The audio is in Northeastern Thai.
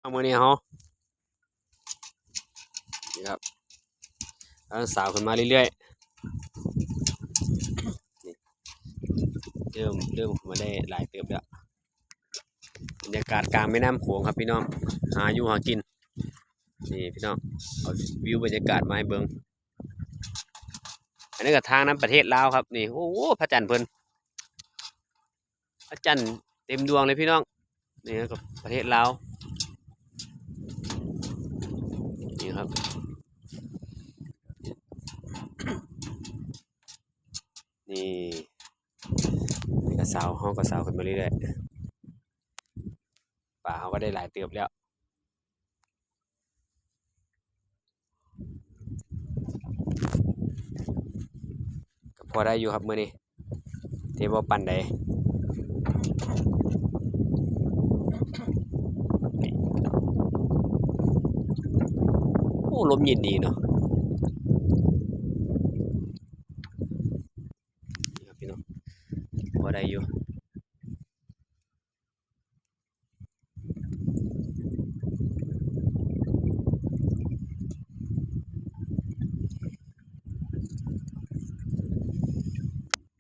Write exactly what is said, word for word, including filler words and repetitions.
เอามื้อนี้เฮา นี่ครับ เอาสาวขึ้นมาเรื่อยๆ นี่ เริ่ม เริ่มขึ้นมาได้หลายเติบแล้ว บรรยากาศกลางแม่น้ำโขงครับพี่น้อง หาอยู่หากิน นี่พี่น้อง เอาวิวบรรยากาศมาให้เบิ่ง อันนี้ก็ทางน้ำประเทศลาวครับ นี่ โอ้โห พระจันทร์เพิ่น พระจันทร์เต็มดวงเลยพี่น้อง นี่ก็ประเทศลาว นี่ครับ นี่ นี่ก็สาว เฮาก็สาวขึ้นมาเรื่อยๆ ปลาเฮาก็ได้หลายเติบแล้ว ก็พอได้อยู่ครับมื้อนี้ แต่บ่ปานใด โอ้ ลมเย็นดีเนาะ นี่ครับพี่น้อง พอได้อยู่